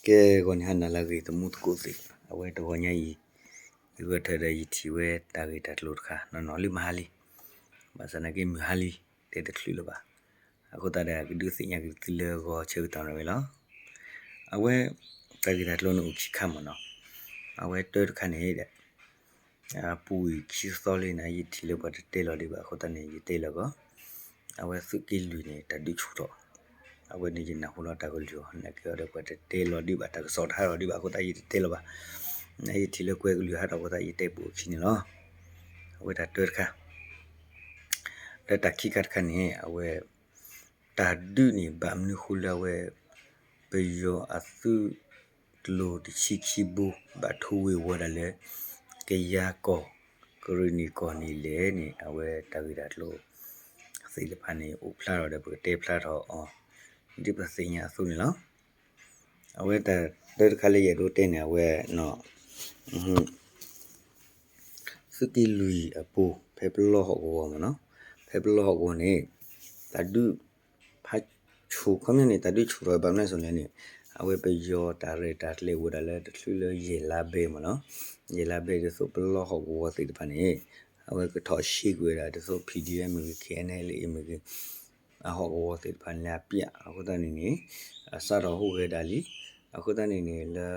ကဲ ဂီၤန့ၣ်ဟါနၤလၢအဂ့ၤ သမူသကိးသ့ၣ်, အဝဲတဂီၤညါအံၤ ယဂဲၤထၢၣ်ဒီးယထံၣ်ဝဲတၢ်ဂ့ၢ်တၢ်ကျိၤတခါ နီၢ်နီၢ်လံမဟါလံ, ဘၣ်ဆၣ်သနာ်က့မုၢ်ဟါလံ တဲတချုးလၢၤဘၣ်. အဃိသတးဒီး ကဒုးသ့ၣ်ညါက့ၤသုလၢဂီၤဆၢကတီၢ်ဝဲလီၤ. အဝဲ တၢ်ဂ့ၢ်တၢ်ကျိၤန့ၣ်အိၣ်ခံခါမ့ၢ်နီၤ, အဝဲတၢတခါန့ၣ်ဒီး အပူၤကွံာ်ခံသီလံန့ၣ် ယထံၣ်လၢပှၤတတဲလီၤဒံးဘၣ်အဃိသတးန့ၣ် ယတဲလီၤကီး, အဝဲသုးက့လွံၢ်န့ၣ် တၢ်ဒုးဆူၣ်ထီၣ်, အဝဲန့ၣ်ယနၢ်ဟူလီၤတၢ်ကလုၢ်အီၤ နာ်က့အီၤဒီးပှၤတတဲလီၤဒံးဘၣ် တၢ်ကစီၣ်တဟးထီၣ်ဒံးဘၣ်အဃိသတး ယတတဲလီၤဘၣ်. ယထံၣ်လၢကွဲၤကလုၢ်ဟးထီၣ်အဃိသတး ယတဲပိာ်အခံန့ၣ်လီၤ. အဝဲတၢ်တၢတခါ ဒီးတၢ်ခံခါတခါန့ၣ် အဝဲ တၢ်ဒုးန့ၣ် ဘၣ်မနုၤဃိလၢအဝဲ ပယီၤအသုးကျိၤတဆံခံဘိ ဘၣ်ထိဝ့ၤဝီၤဒၣ်လၢ ကယၤကီၢ် ကရ့ၣ်နံၣ်ကီၢ်န့ၣ်လဲၣ်န့ၣ် အဝဲတၢ်ဂ့ၢ်တၢ်ကျိၤသ့ၣ်တဖၣ်န့ၣ် အိၣ်ဖျါထီၣ်ဒီး ပကတဲဖျါထီၣ်အီၤ ဒ်ပသ့ၣ်ညါအသိးန့ၣ်လီၤ. အဝဲတၢ်တၢတခါလၢယအဲၣ်ဒိးတဲန့ၣ် အဝဲ သုးက့လွံၢ်အပူၤ ဖဲပလီၢ်ဟီၣ်ကဝီၤမ့ၢ်နီၤ, ဖဲပလီၢ်ဟီၣ်ကဝီၤန့ၣ် တၢ်ဒုး ဖးဆူၣ် ခီပညီန့ၣ် တၢ်ဒုးဆူၣ်ထီၣ်ဘၣ်မနုၤအဃိလဲၣ်န့ၣ် အဝဲပယီၤတၢ်ရဲၣ်တၢ်ကျဲၤအိၣ်ဝဲဒၣ်လၢတချုးလၢယဲၢ်လါဘဲမ့ၢ်နီၤ, ယဲၢ်လါဘဲဒ်သိးပလီၢ်ဟီၣ်ကဝီၤသ့ၣ်တဖၣ်န့ၣ် အဝဲကထီၣ်ဆှံကွံာ်ဝဲဒၣ်ဒ်သိး ဖံၣ်ဒံၣ်ဝဲမ့ၢ်ဂ့ၤ ခ့ၣ်အဲၣ်အဲၣ်လ့မ့ၢ်ဂ့ၤ အဟီၣ်ကဝီၤသ့ၣ်တဖၣ်န့ၣ်လၢအပျၢ် အဃိသတးန့ၣ်န့ၣ် အစးထီၣ်ဟူးဂဲၤဒၣ်လံ, အဃိသတးန့ၣ်န့ၣ် လၢ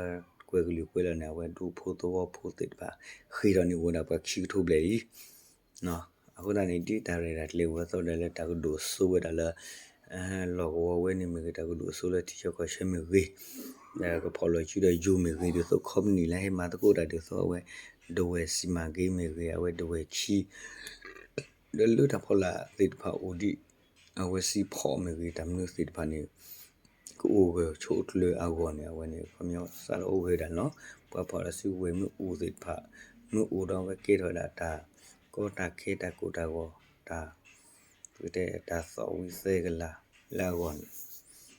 ကွဲၤကလုၢ်ကွဲၤလၢာ်န့ၣ် အဝဲဒူဖိသဝီဖိသ့ၣ်တဖၣ် ဃ့ထီၣ်န့ၢ်အိၣ်ဝဲဒၣ်ပှၤခံကထိဘျဲၣ်လံ အဃိသတးန့ၣ် ဒ်တၢ်ရဲၣ်တၢ်ကျဲၤအိၣ်ဝဲအသိးဒီးလၢတၢ်ကဒိၣ်စိဝဲဒၣ်လၢ လီၢ်ကဝီၤဝဲန့ၣ်မ့ၢ်ဂ့ၤ တၢ်ကဒိၣ်စိလၢထံဆၢကီၢ်ဆၢမ့ၢ်ဂ့ၤ, ဒီးကဖီၣ်လီၤစုဒီးယိၤမ့ၢ်ဂ့ၤ ဒ်သိး company လၢဟဲမၤသကိးတၢ်ဒ်သိးအဝဲ ဒဝဲၢ်စံမၤက့မ့ၢ်ဂ့ၤ အဝဲဒဝဲၢ်ခံ ဒီးလၢတၢ်ဖီလာ်သ့ၣ်တဖၣ်အိၣ်ဒံး အဝဲစံဖီၣ်မ့ၢ်ဂ့ၤ တၢ်မနုၤသ့ၣ်တဖၣ်န့ၣ် ကအိၣ်ဂၢၢ်ဆိးကျၢၤအဂီၢ်န့ၣ် အဝဲန့ၣ် ခီပညီစးထီၣ်အိၣ်ဂၢၢ်ဒၣ်လီၤ. ပှၤဖီၣ်ဒီးစုကဝဲၤမ့ၢ်အိၣ်သ့ၣ်တဖၣ် မ့ၢ်အိၣ်ဒီးအဝဲကဲထီၣ်ဝဲဒၣ်တၢ်ကီတၢ်ခဲတၢ်ကိၢ်တၢ်ဂီၤ တၢ် ပကတဲတၢ်သီၣ်ဝံသဲကလၤလၢအဂီၢ်န့ၣ်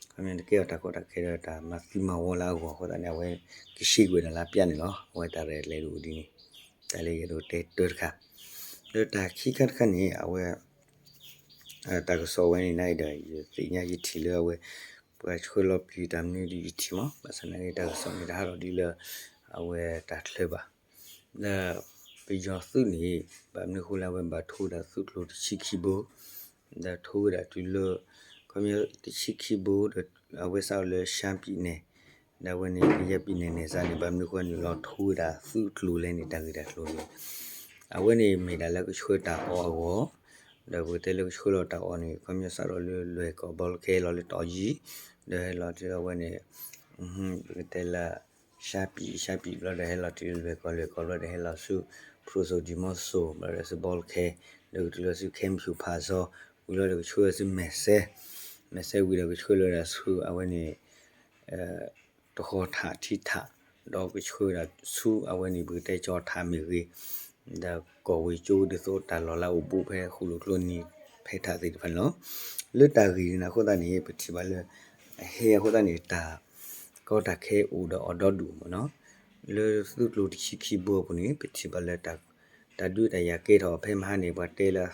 ခီပညီတကဲထီၣ်တၢ်ကီတၢ်ခဲဒီးတၢ်မၤသံမၤဝီလၢအဂီၢ်အဃိသတးန့ၣ် အဝဲကဆှံကွံာ်ဝဲဒၣ်လၢအပျၢ်န့ၣ်လီၤ. အဝဲတၢ်ရဲၣ်တၢ်ကျဲၤဒ်အိၣ်ဒ်န့ၣ် တၢ်လၢယအဲၣ်ဒိးတဲတၢတခါ ဒီးတၢ်ခံခါတခါန့ၣ် အဝဲ တၢ်ကစီၣ်ဝဲန့ၣ် နအံၤဒီး ယသ့ၣ်ညါယထံၣ်လၢအဝဲ ပှၤဆှၢလီၤပျံၤတၢ်မနုၤဒီးယထံၣ်မး ဘၣ်ဆၣ်သနာ်က့တၢ်ကစီၣ်န့ၣ် တဟးထီၣ်ဒ်လၢ အဝဲတၢ်ချၢဘၣ်. ဒီးပယီၤသုးန့ၣ် ဘၣ်မနုၤဃိလၢအဝဲဘၣ်ထိဝဲဒၣ်သုးကျိၤတဆံခံဘိ ဒီးထိဝဲဒၣ်တုၤလၢ ခီပညီတဆံခံဘိဒီး အဝဲစးထီၣ်လၢ ရှမ်းပြည်နယ် ဒီးအဝဲန့ၣ် ကယဲၢ် ပြည်နယ် နယ်စပ်န့ၣ် ဘၣ်မနုၤဃိန့ၣ်လီၤထိဝဲဒၣ်သုးကျိၤလဲၣ်န့ၣ် တၢ်ဂ့ၢ်တၢ်ကျိၤန့ၣ် အဝဲန့ၣ်မ့ၢ်ဒၣ်လၢကဆှၢတၢ်အီၣ်အဂီၢ်, ဒီးပကတဲလၢကဆှၢလီၤတၢ်အီၣ်န့ၣ် ခီပညီစးထီၣ်လၢလွဲၢ်ကီၢ်ဘီလၢခဲလီၤလၢတီၤယံၤ, ဒီးဟဲလီၤတုၤအဝဲန့ၣ် ပကတဲလၢ ရှမ်းပြည် ရှမ်းပြည် ဘျီဒီးဟဲလီၤတုၤလွဲၢ်ကီၢ် လွဲၢ်ကီၢ်ဘျီဒီးဟဲလီၤဆူ ဖရူဆို ဒီမော့ဆို ဘျီဒီးဆူဘီလ်ခဲ ဒီးကတုၤလီၤဆူခဲမချူဖးစီ ဝံၤလီၤဒီးကဆှၢဝဲဆူမဲာ်စဲ, မဲာ်စဲဝံၤဒီးကဆှၢလီၤဝဲဒၣ်ဆူအဝဲန့ၣ် တဃီၤထးထံထး ဒီးကဆှၢဝဲဒၣ်ဆူအဝဲန့ၣ် ပကတဲကၠီၤထးမ့ၢ်ဂ့ၤ, ဒီးကီၢ်ဝ့ၤကၠိဒ်သိးတၢ်လီၢ်လၢအအိၣ်ဘူးဖဲဃိၣ်လိာ်ကျိနံၤဖဲထးသ့ၣ်တဖၣ်န့ၣ်လီၤ. လၢတၢ်ဂ့ၢ်န့ၣ်အဃိသတးန့ၣ် ပထံၣ်ဘၣ်လၢ အဟဲအဃိသတးန့ၣ် တၢ်ကီတၢ်ခဲအိၣ်ဒီးအီၤဒီဒူၣ်မ့ၢ်နီၤ, လၢသုးကျိၤတဆံခံဘိအပူၤန့ၣ် ပထံၣ်ဘၣ်လၢ တၢ်ဒုးတၢ်ယၤကဲထီၣ်ဖဲမဟါန့ၣ် ပှၤတဲလၢ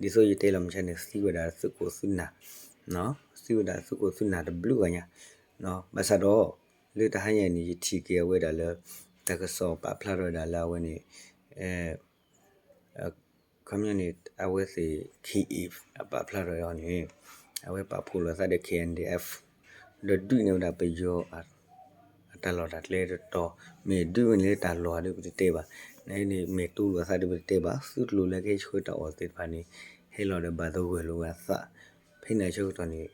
ဒ်သိးယတဲလီၤမဆါန့ၣ် သံဝဲဒၣ်သုးခိၣ်သုးနၢ်, သံဝဲဒၣ်သုးခိၣ်သုးနၢ်တဘျုးဂၤညါ, ဘၣ်ဆၣ်ဒီး လၢတဟါညါအံၤန့ၣ် ယထံၣ်က့ၤအဝဲဒၣ်လၢ တၢ်ကစီၣ်ပာ်ဖျါထီၣ်ဝဲဒၣ်လၢအဝဲန့ၣ် ခီပညီန့ၣ် အဝဲသ့ၣ် ခ့ၣ်အ့ၣ် အပာ်ဖျါထီၣ်အီၤန့ၣ် အဝဲပာ်ဖှိၣ်လိာ်သးဒီး ခ့ၣ်အဲၣ်ဒံၣ်အဲၣ် ဒီးဒုးန့ၢ်ဝဲဒၣ်ပယီၤ အတၢ်လီၢ်တၢ်ကျဲတတီၤ, မ့ၢ်ဒုးဝဲန့ၣ်လၢတၢ်လီၢ်ဒီးပတတဲဘၣ်, နန့ၣ်မ့ၢ်တူၢ်လိာ်သးဒီးပတတဲဘၣ်, သုးကျိၤလၢကဟဲဆှၢတၢ်အီၣ်သ့ၣ်တဖၣ်န့ၣ် ဟဲလီၤဒီးဘၣ်သဂၢၢ်လိာ်ဝဲအသး, ဖဲန့ၣ်အဆၢကတီၢ်န့ၣ်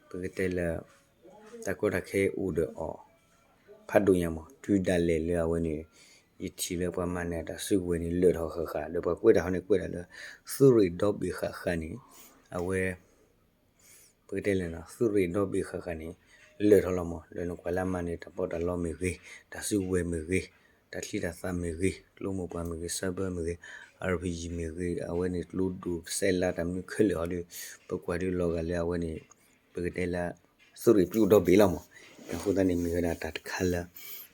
ပကတဲလၢ တၢ်ကီတၢ်ခဲအိၣ်ဒီးအီၤ ဖးဒိၣ်ညါမး တုၤဒၣ်လဲာ်လၢအဝဲန့ၣ် ယထံၣ်လၢပှၤမၤန့ၢ်တၢ်စုကဝဲၤန့ၣ် လၢာ်ထီၣ်ဃၣ်ဃၣ် ဒီးပှၤကွဲးတၢ်ဟီန့ၣ်ကွဲးဒၣ်လၢ သုးရ့ၣ်ဒီဘ့ၣ်ဃၣ်ဃၣ်န့ၣ် အဝဲ ပကတဲလဲၣ်နီၤ သုးရ့ၣ်ဒီဘ့ၣ်ဃၣ်ဃၣ်န့ၣ် လၢာ်ထီၣ်လီၤမး ဒီးနကွၢ်လၢအမၤန့ၢ်တၢ်ပီးတၢ်လီမ့ၢ်ဂ့ၤ, တၢ်စုကဝဲၤမ့ၢ်ဂ့ၤ, တၢ်ချံတၢ်သၣ်မ့ၢ်ဂ့ၤ, ကျိမိၢ်ပှၢ်မ့ၢ်ဂ့ၤ, ဆၢဘၢမ့ၢ်ဂ့ၤ, အရပယံၤမ့ၢ်ဂ့ၤ, အဝဲန့ၣ်ကျိဒိၣ်စဲးလါတၢ်မနုၤခဲလၢာ်ဟီဒီး ပကွၢ်ဒုးလီၤဂာ်လၢအဝဲန့ၣ် ပကတဲလၢ သုးရ့ၣ်ပျူၢ်ဒီဘ့ၣ်လီၤမး, အဃိသတးန့ၣ် မ့ၢ်ဝဲဒၣ်တၢ်တခါလၢ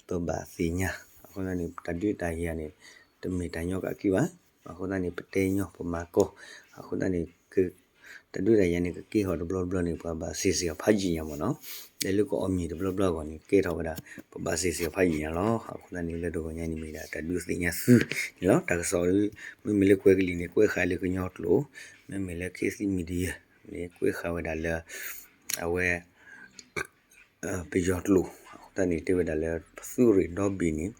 ပဘၣ်သ့ၣ်ညါ, အဃိသတးန့ၣ် တၢ်ဒုးတၢ်ယၤန့ၣ် တမ့ၢ်တၢ်ညီကးက့ဘၣ်, အဃိသတးန့ၣ် ပတဲညီပမၤကီ, အဃိသတးန့ၣ် က တၢ်ဒုးတၢ်ယၤန့ၣ် ကကဲထီၣ်တဘျီဘျီန့ၣ် ပှၤဘၣ်စ့စ့ၣ်အီၤဖးယံာ်ညါမ့ၢ်နီၤ. လၢလၢကအီၣ်မ့ၤတဘျီဘျီအဂီၢ်န့ၣ် ကဲထီၣ်ဝဲဒၣ် ပဘၣ်စ့စ့ၣ်အီၤဖးယံာ်ညါလီၤ. အဃိသတးန့ၣ် လၢတဂီၤညါန့ၣ်မ့ၢ်ဒၣ်တၢ်ဒုးသ့ၣ်ညါသုန့ၣ်လီၤ. တၢ်ကစီၣ် မ့မ့ၢ်လၢကွဲကလံၤန့ၣ် ကွဲးဃာ်လၢကညီကျိာ်, မ့မ့ၢ်လၢ ခေတ်သစ်မီဒီယာ န့ၣ် ကွဲးဃာ်ဝဲဒၣ်လၢ အဝဲ ပယီၤကျိာ်. အဃိသတးန့ၣ် တဲဝဲဒၣ်လၢ သုးရ့ၣ်ဒီဘ့ၣ်န့ၣ်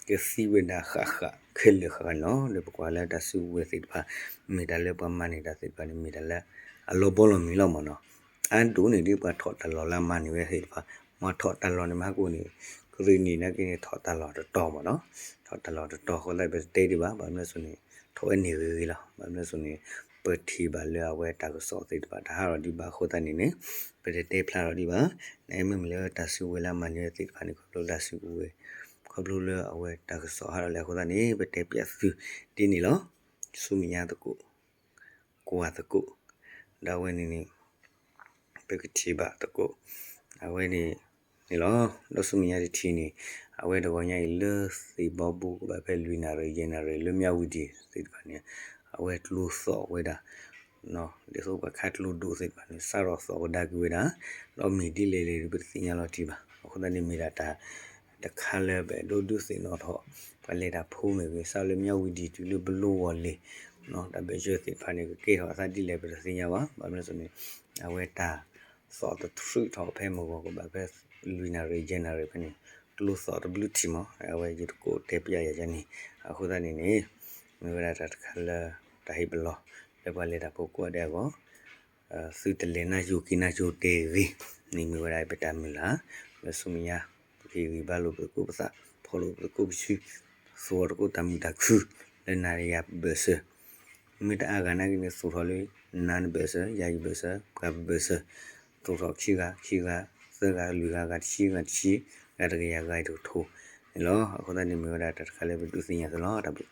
ကသံဝဲဒၣ်ဃၣ်ဃၣ်ခဲလၢာ်ဃၣ်ဃၣ်န့ၣ်လီၤ. ဒီးပကွၢ်လၢတၢ်စုကဝဲၤသ့ၣ်တဖၣ် မ့ၢ်တၢ်လၢပှၤမၤန့ၢ်တၢ်သ့ၣ်တဖၣ်န့ၣ် မ့ၢ်တၢ်လၢအလီၤဘီလီၤမုၢ်လီၤမ့ၢ်နီၤ. အါဒိၣ်န့ၣ်ဒ်ပှၤထီၣ်တၢ်လီၢ်လၢအမၤန့ၢ်ဝဲသ့ၣ်တဖၣ်, မ့ၢ်ထီၣ်တၢ်လီၢ်န့ၣ် မၤဟးကိးန့ၣ် ကရ့ၣ်နံၣ်နာ်က့န့ၣ် ထီၣ်တၢ်လီၢ်တတီၤမ့ၢ်နီၤ. ထီၣ်တၢ်လီၢ်တတီၤ အဃိသတးပတတဲဒံးဘၣ်. ဘၣ်မနုၤအဃိန့ၣ် ထီၣ်ဝဲန့ၣ်ဂ့ၤဂ့ၤလီၤ. ဘၣ်မနုၤအဃိန့ၣ် ပထံၣ်ဘၣ်လၢအဝဲတၢ်ကစီၣ်သ့ၣ်တဖၣ် တဟးထီၣ်ဒံးဘၣ်အဃိသတးန့ၣ်န့ၣ် ပတတဲဖျါထီၣ်ဒံးဘၣ်. နမ့မ့ၢ်လၢတၢ်စုကဝဲၤလၢအမၤန့ၢ်ဝဲသ့ၣ်တဖၣ်န့ၣ် ခီဖျိတၢ်စုကဝဲၤ ခီဖျိလၢအဝဲတၢ်ကစီၣ်ဟးထီၣ်လံအဃိသတးန့ၣ် ပတဲပၠးသုဒ်န့ၣ်လီၤ. ဆူမဲာ်ညါသကိး ကွၢ်သကိး ဒီးအဝဲန့ၣ်န့ၣ် ပကထံၣ်ဘၣ်သကိး အဝဲန့ၣ်န့ၣ်လီၤ. ဒီးဆူမဲာ်ညါတထံၣ်န့ၣ် အဝဲတဂီၤညါအံၤလၢသ့ၣ်ဘီဘိ ကဘၣ်ဖဲလွံၢ်နၣ်ရံၣ်ယဲၢ်နၣ်ရံၣ်လၢမၠၣ်ဝတံၤသ့ၣ်တဖၣ်န့ၣ် အဝဲကျိသီၣ်ဝဲဒၣ် ဒ်သိးပှၤခးကျိဒိၣ်သ့ၣ်တဖၣ်န့ၣ် စးထီၣ်သီၣ်ကဒါက့ၤဝဲဒၣ်, ဒီးမ့ၢ်ဒ်လဲၣ်လဲၣ်ဒီး ပတသ့ၣ်ညါလီၤတံၢ်ဘၣ်. အဃိသတးန့ၣ်မ့ၢ်ဒၣ်တၢ်တခါလၢပအဲၣ်ဒိးဒုးသ့ၣ်နီၣ်ထီၣ် ပှၤလဲၤတၢ်ဖိမ့ၢ်ဂ့ၤ, စးလၢမၠၣ်ဝတံၤတုၤလၢပလိဝီၤလ့ၤ တၢ်ဘၢၣ်စၢၤသ့ၣ်တဖၣ်န့ၣ် ကကဲထီၣ်အသးဒ်လဲၣ် ပတသ့ၣ်ညါဘၣ်. ဘၣ်မနုၤအဃိန့ၣ် အဝဲတၢ်သီၣ်တထြူးထီၣ်ဖဲမုၢ်ဂီၤကဘၣ်ဖဲလွံၢ်နၣ်ရံၣ်ယဲၢ်နၣ်ရံၣ်ဖဲန့ၣ် ကျိသီၣ်တဘျုးထံၣ်မး, အဝဲယတကိးတဲပၠးယၤယၤန့ၣ်. အဃိသတးန့ၣ်န့ၣ် မ့ၢ်ဝဲဒၣ်တၢ်တခါလၢ တၢ်ဟ့ၣ်ပလီၢ် လၢပှၤလဲၤတၢ်ဖိကိးဂၤဒဲးအဂီၢ် သုတလဲၤနါယိၤက့ၤနါယိၤတဲဂ့ၤန့ၣ် မ့ၢ်ဝဲဒၣ်ပတၢ်မုၢ်လၢ် လၢဆူမဲာ်ညါ ပကဟ့ၣ်ဂံၢ်ဘါလိာ်ပသကိးပသး, ဖီၣ်လိာ်ပသကိးပစု, သူၣ်ထီၣ်သကိးတၢ်မုာ်တၢ်ခုၣ် လၢနၤယၤပဘၢၣ်စၢၤ, မ့ၢ်တအါဂၤနာ်က့န့ၣ် သူၣ်ထီၣ်လၢ နၤနဘၢၣ်စၢၤ, ယၤယဘၢၣ်စၢၤ, ပှၤပဘၢၣ်စၢၤ, သူၣ်ထီၣ်ခံဂၤခံဂၤ, သၢဂၤလွံၢ်ဂၤ, ဂၤတဆံဂၤတဆံ, ဂၤတကယၤဂၤတကထိန့ၣ်လီၤ. အဃိသတးန့ၣ်မ့ၢ်ဝဲဒၣ်တၢ်တခါလၢပဒုးသ့ၣ်ညါသုလီၤ. တၢ်ဘျုး